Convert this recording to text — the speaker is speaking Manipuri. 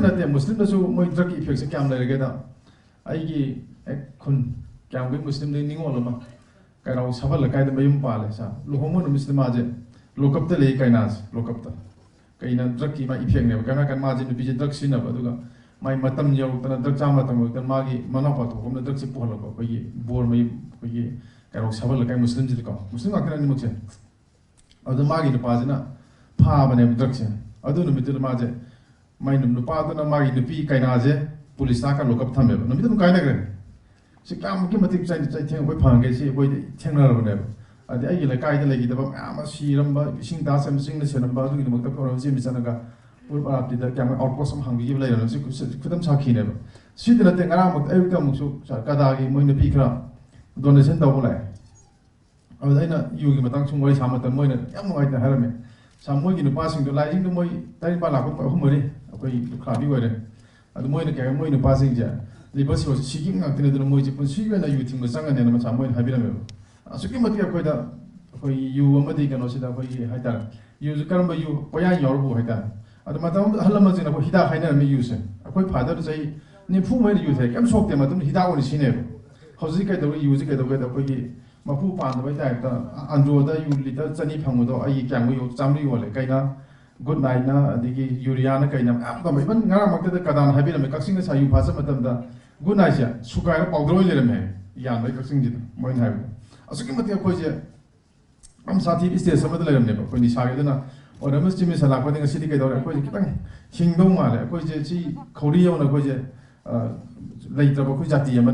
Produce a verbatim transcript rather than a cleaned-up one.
ꯅꯠꯇꯦ, ꯃꯨꯁꯂꯤꯝꯗꯁꯨ ꯃꯣꯏ ꯗ꯭ꯔꯛꯀꯤ ꯏꯐꯦꯛꯁꯦ ꯀꯌꯥꯝ ꯂꯩꯔꯒꯦꯗ, ꯑꯩꯒꯤ ꯍꯦꯛ ꯈꯨꯟ ꯀꯌꯥꯝꯒꯩ ꯃꯨꯁꯂꯤꯝꯗꯒꯤ ꯅꯤꯉꯣꯜ ꯑꯃ ꯀꯩꯔꯥꯎ ꯁꯕꯜ ꯂꯩꯀꯥꯏꯗ ꯃꯌꯨꯝ ꯄꯥꯜꯂꯦ꯫ ꯁꯥ ꯂꯨꯍꯣꯡꯕ ꯅꯨꯃꯤꯠꯁꯤꯗ ꯃꯥꯁꯦ ꯂꯣꯀꯞꯇ ꯂꯩ, ꯀꯩꯅꯥꯁꯦ ꯂꯣꯀꯞꯇ꯫ ꯀꯩꯅ ꯗ꯭ꯔꯛꯀꯤ ꯃꯥ ꯏꯐꯦꯛꯅꯦꯕ꯫ ꯀꯩꯅꯣ ꯍꯥꯏꯔꯀꯥꯟꯗ ꯃꯥꯁꯦ ꯅꯨꯄꯤꯁꯦ ꯗ꯭ꯔꯛ ꯁꯤꯖꯤꯟꯅꯕ, ꯑꯗꯨꯒ ꯃꯥꯏ ꯃꯇꯝ ꯌꯧꯔꯛꯇꯅ, ꯗ꯭ꯔꯛ ꯆꯥꯕ ꯃꯇꯝ ꯌꯧꯔꯛꯇꯅ ꯃꯥꯒꯤ ꯃꯅꯥꯎꯄꯥ ꯊꯣꯛꯄ ꯑꯃꯅ ꯗ꯭ꯔꯛꯁꯦ ꯄꯨꯍꯜꯂꯛꯄ ꯑꯩꯈꯣꯏꯒꯤ ꯕꯣꯔ ꯃꯌꯨꯝ, ꯑꯩꯈꯣꯏꯒꯤ ꯀꯩꯔꯥꯎ ꯁꯕꯜ ꯂꯩꯀꯥꯏ ꯃꯨꯁꯂꯤꯝꯁꯤꯗꯀꯣ, ꯃꯨꯁꯂꯤꯝ ꯉꯥꯛꯇꯅꯦ ꯑꯅꯤꯃꯛꯁꯦ꯫ ꯑꯗꯨꯗ ꯃꯥꯒꯤ ꯅꯨꯄꯥꯁꯤꯅ ꯐꯥꯕꯅꯦꯕ ꯗ꯭ꯔꯛꯁꯦ꯫ ꯑꯗꯨ ꯅꯨꯃꯤꯠꯇꯨꯗ ꯃꯥꯁꯦ, ꯃꯥꯏ ꯅꯨ-, ꯅꯨꯄꯥꯗꯨꯅ ꯃꯥꯒꯤ ꯅꯨꯄꯤ ꯀꯩꯅꯥꯁꯦ ꯄꯨꯂꯤꯁ ꯇꯥꯛꯀ ꯂꯣꯀꯞ ꯊꯝꯃꯦꯕ꯫ ꯅꯨꯃꯤꯠꯇꯨ ꯑꯗꯨꯝ ꯀꯥꯏꯅꯈ꯭ꯔꯦ꯫ ꯁꯤ ꯀꯌꯥꯃꯨꯛꯀꯤ ꯃꯇꯤꯛ ꯆꯩ-, ꯆꯩꯊꯦꯡ ꯑꯩꯈꯣꯏ ꯐꯪꯒꯦ ꯁꯤ ꯑꯩꯈꯣꯏꯗꯤ ꯊꯦꯡꯅꯔꯕꯅꯦꯕ꯫ ꯑꯗꯩ ꯑꯩꯒꯤ ꯂꯩꯀꯥꯏꯗ ꯂꯩꯈꯤꯗꯕ ꯃꯌꯥꯝ ꯑꯃ ꯁꯤꯔꯝꯕ, ꯏꯁꯤꯡ ꯇꯥ ꯆꯦꯟꯕ, ꯆꯤꯡꯅ ꯁꯦꯟꯅꯝꯕ, ꯑꯗꯨꯒꯤꯗꯃꯛꯇ ꯐꯣꯔꯝ ꯆꯦꯟꯕ ꯆꯠꯂꯒ ꯎꯔꯨꯞ ꯑꯔꯥꯞꯇꯤꯗ ꯀꯌꯥꯃꯨꯛ ꯑꯥꯎꯠꯄꯣꯁ ꯑꯃ ꯍꯥꯡꯕꯤꯈꯤꯕ ꯂꯩꯔꯝꯃꯦ꯫ ꯁꯤ ꯈꯨ-, ꯈꯨꯗꯝ ꯁꯥꯈꯤꯅꯦꯕ꯫ ꯁꯤꯗ ꯅꯠꯇꯦ, ꯉꯔꯥꯡꯃꯛꯇ ꯑꯌꯨꯛꯇ ꯑꯃꯨꯛꯁꯨ ꯀꯗꯥꯒꯤ ꯃꯣꯏ ꯅꯨꯄꯤ ꯈꯔ ꯗꯣꯅꯦꯁꯟ ꯇꯧꯕ ꯂꯥꯛꯑꯦ꯫ ꯑꯗꯨꯗ ꯑꯩꯅ ꯌꯨꯒꯤ ꯃꯇꯥꯡ ꯁꯨꯝ ꯋꯥꯔꯤ ꯁꯥꯕ ꯃꯇꯝꯗ ꯃꯣꯏꯅ ꯌꯥꯝ ꯅꯨꯡꯉꯥꯏꯇꯅ ꯍꯥꯏꯔꯝꯃꯦ꯫ "ꯁꯥꯔ, ꯃꯣꯏꯒꯤ ꯅꯨꯄꯥꯁꯤꯡꯗꯣ, ꯂꯥꯏꯁꯤꯡꯗꯣ ꯃꯣꯏ ꯇꯔꯦꯠ ꯅꯤꯄꯥꯜ ꯂꯥꯛꯄ ꯑꯍꯨꯝ ꯃꯔꯤ ꯑꯩꯈꯣꯏ ꯂꯨꯈ꯭ꯔꯥꯕꯤ ꯑꯣꯏꯔꯦ꯫ ꯑꯗꯨ ꯃꯣꯏꯅ ꯀꯩ ꯍꯥꯏ, ꯃꯣꯏ ꯅꯨꯄꯥꯁꯤꯡꯁꯦ ꯂꯤꯚꯔ ꯁꯤꯔꯣꯁꯤꯁ ꯁꯤꯈꯤꯕ ꯉꯥꯛꯇꯅꯤ, ꯑꯗꯨꯅ ꯃꯣꯏꯁꯦ ꯄꯨꯟꯁꯤꯒꯤ ꯑꯣꯏꯅ ꯌꯨ ꯊꯤꯡꯕ ꯆꯪꯒꯅꯤꯅ" ꯃꯁꯥ ꯃꯣꯏꯅ ꯍꯥꯏꯕꯤꯔꯝꯃꯦꯕ꯫ ꯑꯁꯨꯛꯀꯤ ꯃꯇꯤꯛ ꯑꯩꯈꯣꯏꯗ, ꯑꯩꯈꯣꯏ ꯌꯨ ꯑꯃꯗꯤ ꯀꯩꯅꯣꯁꯤꯗ ꯑꯩꯈꯣꯏꯒꯤ ꯍꯥꯏꯇꯥꯔꯦ, ꯌꯨꯁꯦ ꯀꯔꯝꯕ ꯌꯨ, ꯄꯣꯌꯥꯟ ꯌꯥꯎꯔꯕꯨ ꯍꯥꯏꯇꯥꯔꯦ꯫ ꯑꯗꯣ ꯃꯇꯝ ꯑꯃꯗ ꯑꯍꯜ ꯂꯃꯟꯁꯤꯡꯅ ꯑꯩꯈꯣꯏ ꯍꯤꯗꯥꯛ ꯍꯥꯏꯅꯔꯝꯃꯤ ꯌꯨꯁꯦ꯫ ꯑꯩꯈꯣꯏ ꯐꯥꯗꯔ ꯆꯍꯤ ꯅꯤꯐꯨ ꯃꯔꯤꯗ ꯌꯨ ꯊꯛꯑꯦ, ꯀꯩꯝ ꯁꯣꯛꯇꯦ, ꯃꯇꯝꯗꯨꯗ ꯍꯤꯗꯥꯛ ꯑꯣꯏꯅ ꯁꯤꯖꯤꯟꯅꯩꯌꯦꯕ꯫ ꯍꯧꯖꯤꯛ ꯀꯩꯗꯧꯔꯤ, ꯌꯨꯁꯦ ꯀꯩꯗꯧꯒꯦꯗ, ꯑꯩꯈꯣꯏꯒꯤ ꯃꯄꯨ ꯄꯥꯟꯗꯕꯩ ꯇꯥꯏꯞꯇ ꯑꯟꯗ꯭ꯔꯣꯗ ꯌꯨ ꯂꯤꯇꯔ ꯆꯅꯤ ꯐꯪꯕꯗꯣ ꯑꯩꯒꯤ ꯀꯌꯥꯃꯨꯛ ꯌꯣ-, ꯆꯥꯝꯃꯔꯤ ꯌꯣꯜꯂꯦ꯫ ꯀꯩꯅ ꯒꯨꯗ ꯅꯥꯏꯠꯅ, ꯑꯗꯒꯤ ꯌꯨꯔꯤꯌꯥꯅ, ꯀꯩꯅ ꯃꯌꯥꯝ ꯇꯝꯕ꯫ ꯏꯚꯟ ꯉꯔꯥꯡꯃꯛꯇꯗ ꯀꯗꯥꯅ ꯍꯥꯏꯕꯤꯔꯝꯃꯦ, ꯀꯛꯆꯤꯡꯗ ꯁꯥ ꯌꯨ ꯐꯥ ꯆꯠꯄ ꯃꯇꯝꯗ ꯒꯨꯗ ꯅꯥꯏꯠꯁꯦ ꯁꯨꯒꯥꯏꯔ ꯄꯥꯎꯗꯔ ꯑꯣꯏꯅ ꯂꯩꯔꯝꯃꯦ ꯍꯥꯏ, ꯌꯥꯟꯕꯒꯤ ꯀꯛꯆꯤꯡꯁꯤꯗ ꯃꯣꯏꯅ ꯍꯥꯏꯕꯗꯣ꯫ ꯑꯁꯨꯛꯀꯤ ꯃꯇꯤꯛ ꯑꯩꯈꯣꯏꯁꯦ ꯌꯥꯝ ꯁꯥꯊꯤꯕ ꯁ꯭ꯇꯦꯖ ꯑꯃꯗ ꯂꯩꯔꯝꯅꯦꯕ ꯑꯩꯈꯣꯏ ꯅꯤꯁꯥꯒꯤ꯫ ꯑꯗꯨꯅ ꯑꯣꯔꯦꯃꯁ ꯆꯤꯃꯤꯁ ꯂꯥꯛꯄꯗꯒꯤ ꯉꯁꯤꯗꯤ ꯀꯩꯗꯧꯔꯦ? ꯑꯩꯈꯣꯏꯁꯦ ꯈꯤꯇꯪ ꯍꯤꯡꯗꯧ ꯃꯥꯜꯂꯦ꯫ ꯑꯩꯈꯣꯏꯁꯦ ꯁꯤ ꯈꯧꯔꯤ ꯌꯧꯅ ꯑꯩꯈꯣꯏꯁꯦ, ꯑ, ꯂꯩꯇ꯭ꯔꯕ ꯑꯩꯈꯣꯏ ꯖꯥꯇꯤ ꯑꯃꯅꯦ꯫